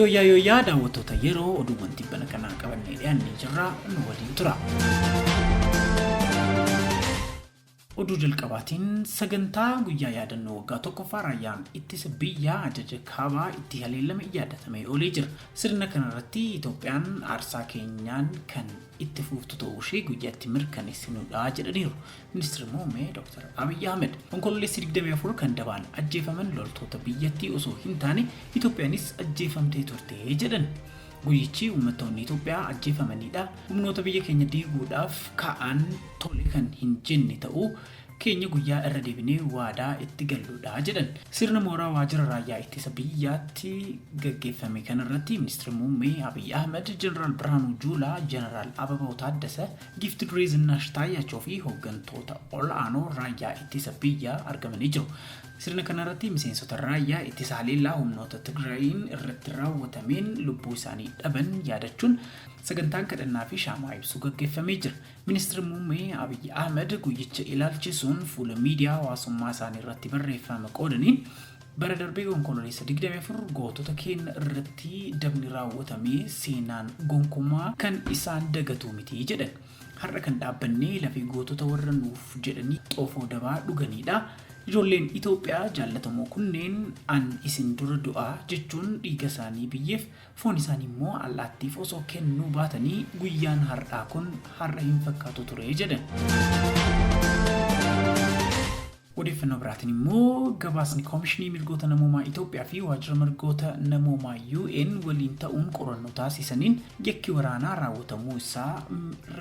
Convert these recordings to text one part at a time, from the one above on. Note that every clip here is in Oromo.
Yooyyaa yooyyaa daawwattoota yeroo oduuwwan tibbana kanaa qabannee dhiyaannee jirra nu waliin tura. Oduu jalqabaatiin sagantaa guyyaa yaadannoo waggaa tokkoffaa raayyaan ittisa biyyaa ajaja kaabaa itti haleellame yaadatamee oolee jira. Sirna kanarratti Itoophiyaan aarsaa keenyaan kan itti fuftu ta'uu ishee guyyaatti mirkaneessinudha jedhaniiru. Ministeerri Muummee Dr. Abiy Ahmed. Onkololeessi 24 kan dabaan ajjeefaman loltoota biyyattii osoo hin taane Itoophiyaanis ajjeefamtee turte jedhan. Guyyichi uummattoonni Itoophiyaa ajjeefamanidha. Humnoota biyya keenya diiguudhaaf ka'an tole kan hin jenne ta'uu keenya guyyaa irra deebinee waadaa itti galluudha jedhan. Sirna mooraa waajjira raayyaa ittisa biyyaatti gaggeeffame kanarratti ministeerri muummee Abiy Ahmed, Jeneraal Birhaanuu Juulaa, Jeneraal Ababaw Taaddasa, Giifti Duree Zinnaash Taayyaachoo fi hooggantoota ol'aanoo raayyaa ittisa biyyaa argamanii jiru. Sirna kanarratti miseensota raayyaa ittisa haleellaa humnoota Tigraayiin irratti raawwatameen lubbuu isaanii dhaban yaadachuun sagantaan kadhannaa fi shaamaa ibsuu gaggeeffamee jira. Ministeerri muummee Abiy Ahmed guyyicha ilaalchisuun fuula miidiyaa hawaasummaa isaanii irratti barreeffama qoodaniin bara darbee onkololeessa 24 gootota keenya irratti dabni raawwatamee seenaan gonkumaa kan isaan dagatu miti jedhan. Har'a kan dhaabbannee lafee gootota warra nuuf jedhanii xoofoo dabaa dhuganidha. Ijoolleen Itoophiyaa jaallatamoo kunneen an isin dura du'aa jechuun dhiiga isaanii biyyeef foon isaanii immoo allaattiif osoo kennuu baatanii guyyaan har'aa kun har'a hin fakkaatu ture jedhan. Odeeffannoo biraatiin immoo gabaasni Koomishinii Mirgoota Namoomaa Itoophiyaa fi Waajjira Mirgoota Namoomaa UN waliin ta'uun qorannoo taasisaniin yakki waraanaa raawwatamuu isaa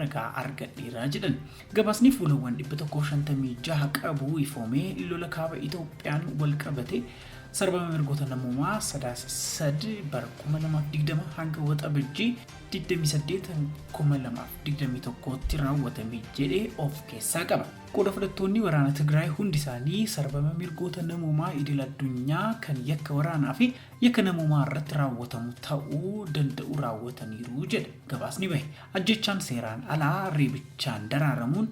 ragaa argadheera jedhan. Gabaasni fuulawwan 156 qabu ifoomee lola kaaba Itoophiyaan wal qabate sarbama mirgoota namoomaa sadaasa 3 bara 2020 hanga waxabajjii 28 2021tti raawwatame jedhee of keessaa qaba. Qooda fudhattoonni waraana Tigraay hundi isaanii sarbama mirgoota namoomaa idil addunyaa kan yakka waraanaa fi yakka namoomaa irratti raawwatamu ta'uu danda'u raawwataniiru jedha gabaasni bahe. Ajjechaan seeraan alaa reebichaan daraaramuun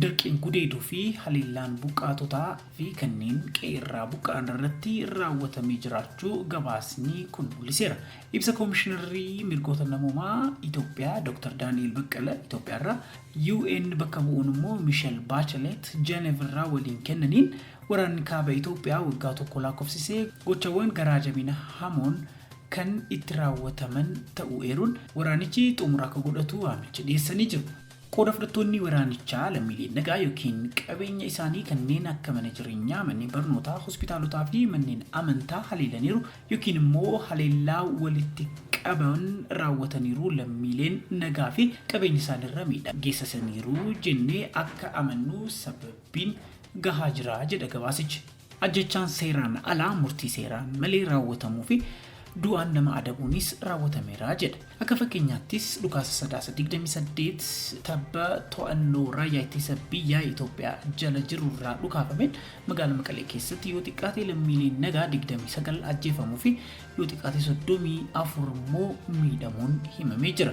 dirqiin gudeeduu fi haleellaan buqqaatotaa fi kanneen qe'eerraa buqqa'an irratti raawwatamee jiraachuu gabaasni kun mul'iseera. Ibsa Koomishinarri Mirgoota Namoomaa Itoophiyaa Dr. Daani'el Baqqala Itoophiyaarraa UN bakka bu'uun immoo Mishel Bachelet Jeneevirraa waliin kennaniin waraanni kaaba Itoophiyaa waggaa tokko lakkoofsisee gochawwan garaa jabina hamoon kan itti raawwataman ta'uu eeruun waraanichi xumura akka godhatu waamicha dhiyeessanii jiru. Qooda fudhattoonni waraanichaa lammiileen nagaa yookiin qabeenya isaanii kanneen akka mana jireenyaa, manneen barnootaa, hospitaalotaa fi manneen amantaa haleelaniiru yookiin immoo haleellaa walitti qaban raawwataniiru lammiileen nagaa fi qabeenya isaaniirra miidhaa geessisaniiru jennee akka amannu sababbiin gahaa jira jedha gabaasichi. Ajjechaan seeraan alaa murtii seeraan malee raawwatamuu fi du'aan nama adabuunis raawwatameera jedha. Akka fakkeenyaattis dhukaasa sadaasa 28 tabba to'annoo raayyaa ittisa biyyaa Itoophiyaa jala jirurraa dhukaafameen magaala Maqalee keessatti yoo xiqqaate lammiileen nagaa 29 ajjeefamuu fi yoo xiqqaate 34 immoo miidhamuun himamee jira.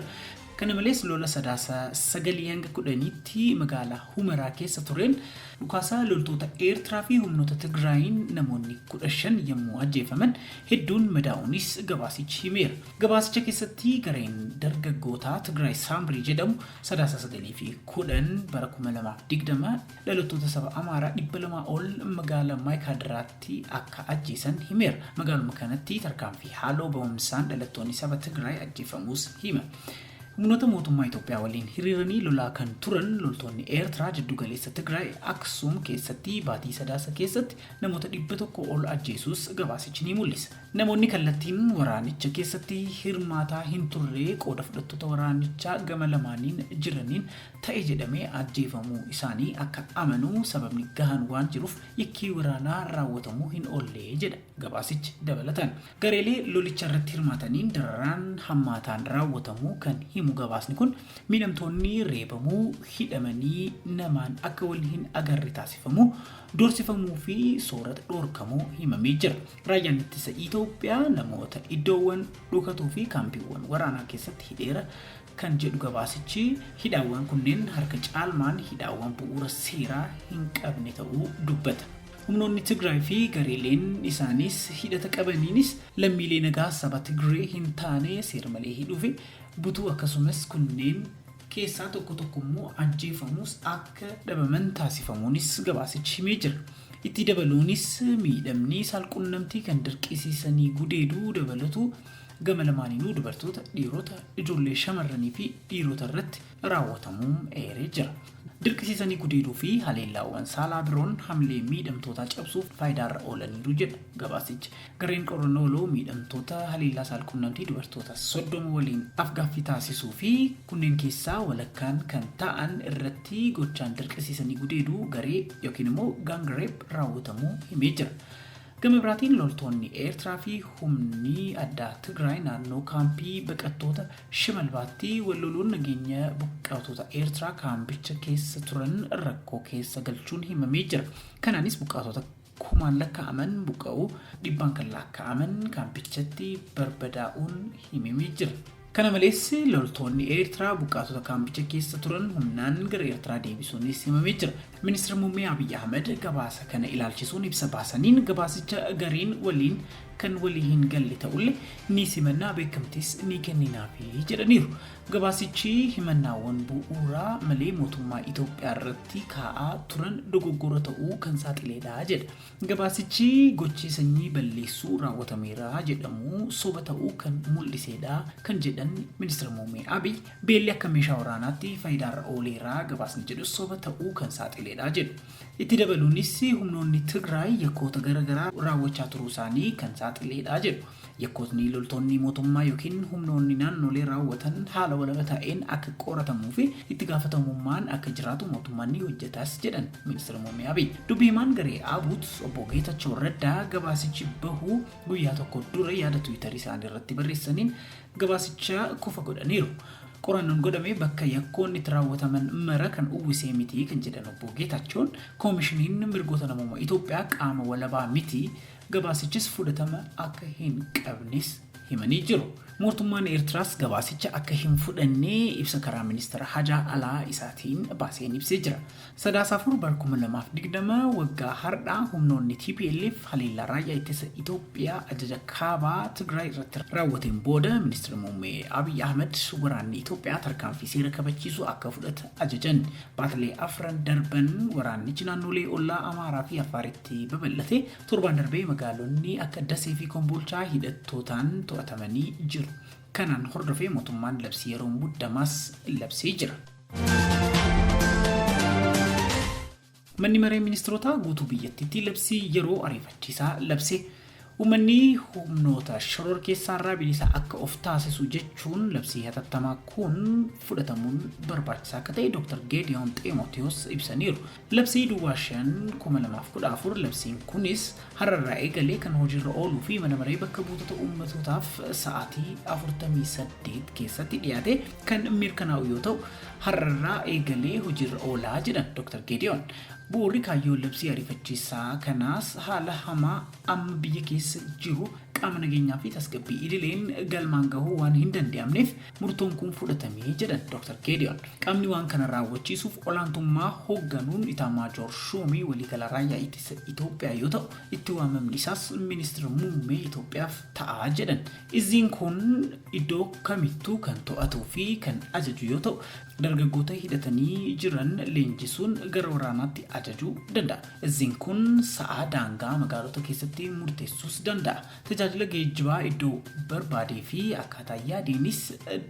Kana malees lola sadaasa 9 hanga 10tti magaalaa Humaraa keessa tureen dhukaasa loltoota Eertiraa fi humnoota Tigraayiin namoonni 15 yommuu ajjeefaman hedduun madaa'uunis gabaasichi himeera. Gabaasicha keessatti gareen dargaggootaa Tigraay Saamrii jedhamu sadaasa 9 fi 10 bara 2020 dhalattoota saba Amaaraa 200 ol magaala Maayikaadiraatti akka ajjeesan himeera. Magaaluma kanatti tarkaanfii haaloo ba'umsaan dhalattoonni saba Tigraay ajjeefamuus hima. Humnoota mootummaa Itoophiyaa waliin hiriiranii lolaa kan turan loltoonni Eertiraa jiddugaleessa Tigraay Aksuum keessatti baatii sadaasa keessatti namoota 100 ol ajjeesuus gabaasichi ni mul'isa. Namoonni kallattiin waraanicha keessatti hirmaataa hin turre qooda fudhattoota waraanichaa gama lamaaniin jiraniin ta'e jedhamee ajjeefamuu isaanii akka amanu sababni gahaan waan jiruuf yakkii waraanaa raawwatamuu hin oolle jedha gabaasichi dabalataan. Gareelee lolicha irratti hirmaataniin dararaan hammaataan raawwatamuu kan himu gabaasni kun miidhamtoonni reebamuu, hidhamanii namaan akka wal hin agarre taasifamuu, doorsifamuu fi soorata dhoorkamuu himamee jira. Raayyaan ittisa Itoophiyaa namoota iddoowwan dhokatuu fi kaampiiwwan waraanaa keessatti hidheera kan jedhu gabaasichi hidhaawwan kunneen harka caalmaan hidhaawwan bu'uura seeraa hin qabne ta'uu dubbata. Humnoonni Tigraay fi gareeleen isaanis hidhata qabaniinis lammiilee nagaa saba Tigree hin taane seer-malee hidhuu fi butuu akkasumas kunneen keessaa tokko tokko immoo ajjeefamus akka dhabaman taasifamuunis gabaasichi himee jira. Itti dabaluunis miidhamni saalqunnamtii kan dirqisiisanii gudeeduu dabalatu gama lamaaniinuu dubartoota, dhiirota, ijoollee shamarranii fi dhiirota irratti raawwatamuu eeree jira. Dirqisiisanii gudeeduu fi haleellaawwan saalaa biroon hamilee miidhamtootaa cabsuuf faayidaarra oolaniiru jedha gabaasichi. Gareen qorannoo oloo miidhamtoota haleellaa saalqunnamtii dubartoota 30 waliin afgaaffii taasisuu fi kunneen keessaa walakkaan kan ta'an irratti gochaan dirqisiisanii gudeeduu garee yookiin immoo gang rape raawwatamuu himee jira. Gama biraatiin loltoonni Eertiraa fi humni addaa Tigraay naannoo kaampii baqattoota Shimalbaatti wal loluun nageenya buqqaatota Eertiraa kaampicha keessa turan rakkoo keessa galchuun himamee jira. Kanaanis buqqaatota kumaan lakkaa'aman buqqa'uu, dhibbaan kan lakkaa'aman kaampichatti barbadaa'uun himamee jira. Kana malees loltoonni Eertiraa buqqaatota kaampicha keessa turan humnaan gara Eertiraa deebisuunis himamee jira. Ministeera Muummee Abiyyi Ahmed gabaasa kana ilaalchisuun ibsa baasaniin gabaasicha gareen waliin kan walii hin galle ta'ullee ni simannaa, beekamtis ni kenninaafi jedhaniiru. Gabaasichi himannaawwan bu'uuraa malee mootummaa Itoophiyaa irratti kaa'aa turan dogoggora ta'uu kan saaxileedha jedha. Gabaasichi gochi sanyii balleessuu raawwatameera jedhamu soba ta'uu kan mul'iseedha kan jedhan Ministeera Muummee Abiy, beelli akka meeshaa waraanaatti faayidaarra ooleera gabaasni jedhu soba ta'uu kan saaxileedha jedhu. Itti dabaluunis humnoonni Tigraay yakkoota garaagaraa raawwachaa turuu isaanii kan saaxileedha jedhu. Yakkootni loltoonni mootummaa yookiin humnoonni naannolee raawwatan haala walaba ta'een akka qoratamuu fi itti gaafatamummaan akka jiraatu mootummaan ni hojjetas jedhan Ministeera Muummee Abiy. Dubbi himaan garee ABUT obbo Geetachoo Raddaa gabaasichi bahuu guyyaa tokko dura yaada Tiwiitarii isaanii irratti barreessaniin gabaasicha kufa godhaniiru. Qorannoon godhame bakka yakkoonni itti raawwataman mara kan uwwisee miti kan jedhan obbo Geetachoon, koomishiniin mirgoota namoomaa Itoophiyaa qaama walabaa miti, gabaasichis fudhatama akka hin qabnes himanii jiru. Mootummaan Eertiraas gabaasicha akka hin fudhanne ibsa karaa ministeera hajaa alaa isaatiin baaseen ibsee jira. Sadaasa 4 bara 2020 waggaa har'aa humnoonni TPLF haleellaa raayyaa ittisa Itoophiyaa ajaja kaabaa Tigraay irratti raawwateen booda ministeera muummee Abiy Ahmed waraanni Itoophiyaa tarkaanfii seera kabachiisu akka fudhatu ajajan. Baatilee afran darban waraannichi naannolee ollaa Amaaraa fi Affaaritti babal'ate. Torbaan darbee magaalonni akka Dasee fi Kombolchaa hidhattootaan to'atamanii jiru. Kanaan hordofee mootummaan labsii yeroo muddamaas labsee jira. Manni maree ministeerotaa guutuu biyyattiitti labsii yeroo ariifachiisaa labse. Uummanni humnoota shororkeessaarraa bilisa akka of taasisu jechuun labsii hatattamaa kun fudhatamuun barbaachisaa akka ta'e Dr. Geediyoon Xeemootiyoos ibsaniiru. Labsii duwwaa 5 2014 labsiin kunis har'arraa eegalee kan hojiirra ooluu fi mana maree bakka buutota uummatootaaf sa'aatii 48 keessatti dhiyaate kan mirkanaa'u yoo ta'u, har'arraa eegalee hojiirra oolaa jedhan Dr. Geediyoon. Bu'uurri kaayyoo labsii ariifachiisaa kanaas haala hamaa amma biyya keessa jiru qaama nageenyaa fi tasgabbii idileen galmaan gahuu waan hin danda'amneef murtoon kun fudhatamee jedhan Dr. Geediyoon. Qaamni waan kana raawwachiisuuf olaantummaa hoogganuun Itaamaajoor Shuumii waliigala raayyaa ittisa Itoophiyaa yoo ta'u, itti waamamni isaas ministeera muummee Itoophiyaaf ta'a jedhan. Izziin kun iddoo kamittuu kan to'atuu fi kan ajaju yoo ta'u, dargaggoota hidhatanii jiran leenjisuun gara waraanaatti ajajuu danda'a. Izziin kun sa'a daangaa magaalota keessatti murteessuus danda'a. Tajaajila geejjibaa iddoo barbaadee fi akkaataa yaadeenis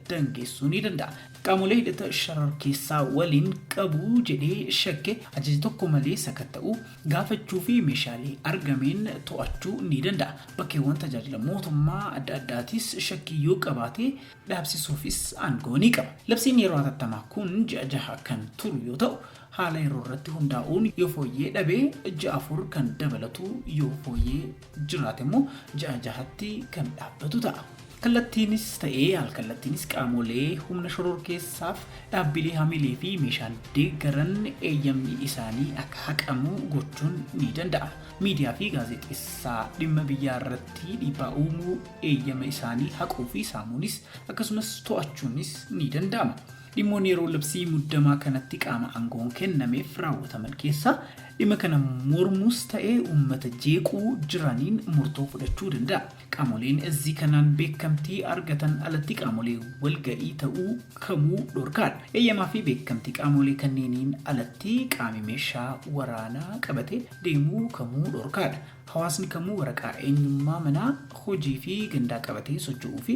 dangeessuu ni danda'a. Qaamolee hidhata shororkeessaa waliin qabu jedhee shakke ajaja tokko malee sakatta'uu, gaafachuu fi meeshaalee argameen to'achuu ni danda'a. Bakkeewwan tajaajila mootummaa adda addaatis shakkii yoo qabaate dhaabsisuufis aangoo ni qaba. Labsiin yeroo hatattamaa kun ji'a jaha kan turu yoo ta'u, haala yeroo irratti hundaa'uun yoo fooyyee dhabe ji'a 4 kan dabalatu, yoo fooyyee jiraate immoo ji'a jahatti kan dhaabbatu ta'a. Kallattiinis ta'ee alkallattiinis qaamolee humna shororkeessaaf dhaabbilee hamilee fi meeshaan deeggaran eeyyamni isaanii akka haqamu gochuun ni danda'ama. Miidiyaa fi gaazexeessaa dhimma biyyaa irratti dhiibbaa uumuu eeyyama isaanii haquu fi saamuunis akkasumas to'achuunis ni danda'ama. Dhimmoonni yeroo labsii muddamaa kanatti qaama aangoon kennameef raawwataman keessaa dhimma kana mormuus ta'ee uummata jeequu jiraniin murtoo fudhachuu danda'a. Qaamoleen izzii kanaan beekamtii argatan alatti qaamolee walga'ii ta'uu kamuu dhorkaadha. Eeyyamaa fi beekamtii qaamolee kanneeniin alatti qaami meeshaa waraanaa qabate deemuu kamuu dhorkaadha. Hawaasni kamuu waraqaa eenyummaa manaa, hojii fi gandaa qabatee socho'uu fi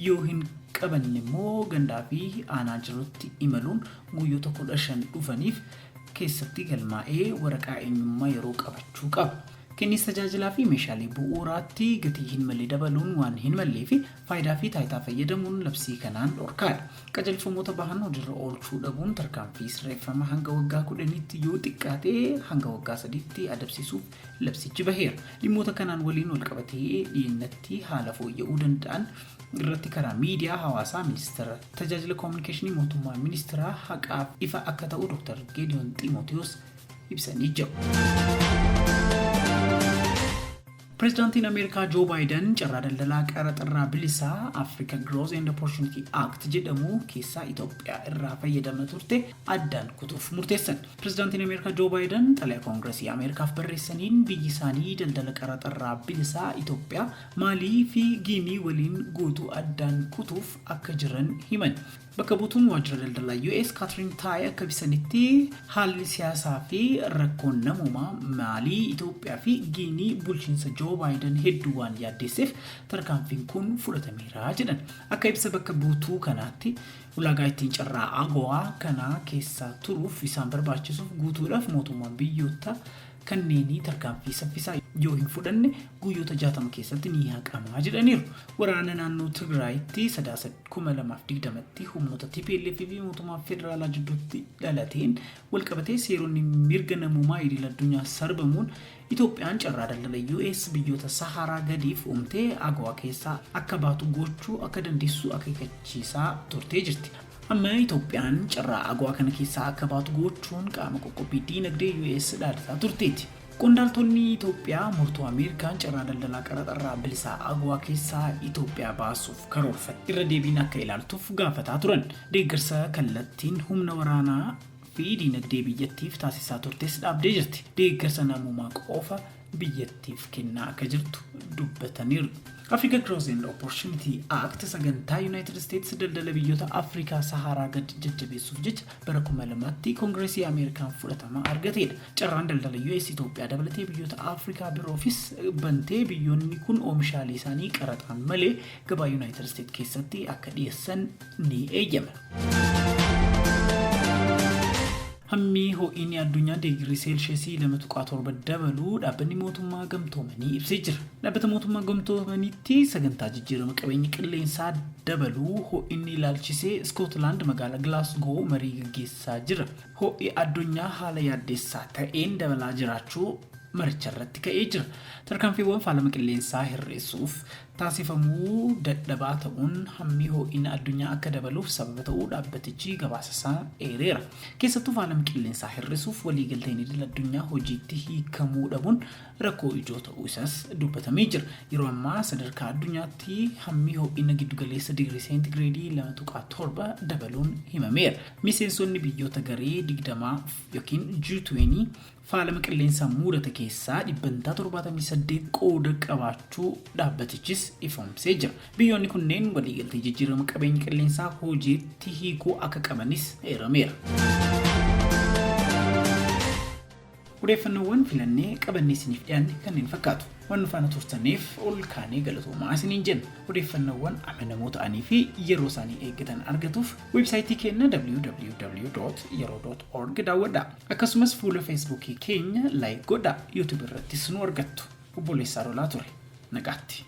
yoo hin qabanne immoo gandaa fi aanaa jirutti imaluun guyyoota 15 dhufaniif keessatti galmaa'ee waraqaa eenyummaa yeroo qabachuu qaba. Kenniinsa tajaajilaa fi meeshaalee bu'uuraatti gatii hin malle dabaluun waan hin mallee fi faayidaa fi taayitaa fayyadamuun labsii kanaan dhorkaadha. Qajeelfamoota bahan hojiirra oolchuu dhabuun tarkaanfii sirreeffama hanga waggaa 10tti yoo xiqqaate hanga waggaa 3tti adabsiisuuf labsichi baheera. Dhimmoota kanaan waliin walqabatee dhiyeenyatti haala fooyya'uu danda'an irratti karaa miidiyaa hawaasaa ministeera tajaajila koominikeeshinii mootummaa ministeera haqaaf ifa akka ta'u Dr. Geediyoon Ximootiyoos ibsanii jiru. Pireezidaantiin Ameerikaa Joo Baayiden carraa daldalaa qaraxarraa bilisaa Africa Growth and Opportunity Act jedhamu keessaa Itoophiyaa irraa fayyadama turte addaan kutuuf murteessan. Pireezidaantiin Ameerikaa Joo Baayiden xalayaa Koongiresii Ameerikaaf barreessaniin biyyi isaanii daldala qaraxarraa bilisaa Itoophiyaa, Maalii fi Giinii waliin guutuu addaan kutuuf akka jiran himan. Bakka buutuun waajjira daldalaa US Kaatiriin Taay akka ibsanitti haalli siyaasaa fi rakkoon namoomaa Maalii, Itoophiyaa fi Giinii bulchiinsa Joo Baayiden hedduu waan yaaddeesseef tarkaanfiin kun fudhatameera jedhan. Akka ibsa bakka buutuu kanaatti ulaagaa ittiin carraa AGOA kanaa keessa turuuf isaan barbaachisuuf guutuudhaaf mootummaan biyyoota kanneenii tarkaanfii saffisaa yoo hin fudhanne guyyoota 60 keessatti ni haqama jedhaniiru. Waraana naannoo Tigraayitti Sadaasa 2020tti humnoota tplf fi mootummaa federaalaa jidduutti dhalateen walqabatee seeronni mirga namoomaa idil addunyaa sarbamuun Itoophiyaan carraa daldala US biyyoota Sahaaraa gadiif uumte AGOA keessaa akka baatu gochuu akka dandeessu akeekachiisaa turtee jirti. Amma Itoophiyaan carraa AGOA kana keessaa akka baatu gochuun qaama qoqqobbii diinagdee US dhaadataa turteeti. Qondaaltonni Itoophiyaa murtoo Ameerikaan carraa daldalaa qaraxarraa bilisaa AGOA keessaa Itoophiyaa baasuuf karoorfatte irra deebiin akka ilaaltuuf gaafataa turan. Deeggarsa kallattiin humna waraanaa fi diinagdee biyyattiif taasisaa turtes dhaabdee jirti. Deeggarsa namoomaa qofa biyyattiif kennaa akka jirtu dubbataniiru. Africa Growth and Opportunity Act sagantaa Yuunaayitid Isteetsi daldala biyyoota Afrikaa Saharaa gad jajjabeessuuf jecha bara 2000tti Koongireesii Ameerikaan fudhatama argateedha. Carraan daldala US Itoophiyaa dabalatee biyyoota Afrikaa biroofis bantee biyyoonni kun oomishaalee isaanii qaraxaan malee gabaa Yuunaayitid Isteetsi keessatti akka dhiyeessan ni eeyyama. Hammi ho'iinni addunyaa digirii seelsheesii 2.7 dabaluu dhaabbanni mootummaa gamtoomanii ibsee jira. Dhaabbata mootummaa gamtoomaniitti sagantaa jijjiirama qabeenya qilleensaa dabaluu ho'inni ilaalchisee Iskootlaand magaalaa Gilaasgoo marii gaggeessaa jira. Ho'i addunyaa haala yaaddeessaa ta'een dabalaa jiraachuu maricha irratti ka'ee jira. Tarkaanfiiwwan faalama qilleensaa hir'isuuf taasifamuu dadhabaa ta'uun hammi ho'ina addunyaa akka dabaluuf sababa ta'uu dhaabbatichi gabaasasaa eereera. Keessattuu faalama qilleensaa hir'isuuf waliigalteen idil addunyaa hojiitti hiikamuu dhabuun rakkoo ijoo ta'uu isaas dubbatamee jira. Yeroo ammaa sadarkaa addunyaatti hammi ho'ina giddugaleessa digirii seentigireedii 2.7 dabaluun himameera. Miseensonni biyyoota garee 20 yookiin G20 Faalama qilleensaa muudate keessaa dhibbantaa 78 qooda qabaachuu dhaabbatichis ifoomsee jira. Biyyoonni kunneen waliigaltee jijjiirama qabeenya qilleensaa hojiitti hiikuu akka qabanis eerameera. Odeeffannoowwan filannee qabannee isiniif dhiyaanne kanneen fakkaatu. Waan nu faana turtaniif ol kaanee galatoomaa isiniin jenna. Odeeffannoowwan amanamoo ta'anii fi yeroo isaanii eeggatan argatuuf weebsaayitii keenya www.yeroo.org daawwadhaa. Akkasumas fuula Feesbuukii keenya like godhaa, YouTube irrattis nu argattu. Obboleessaa Lolaa ture. Nagaatti.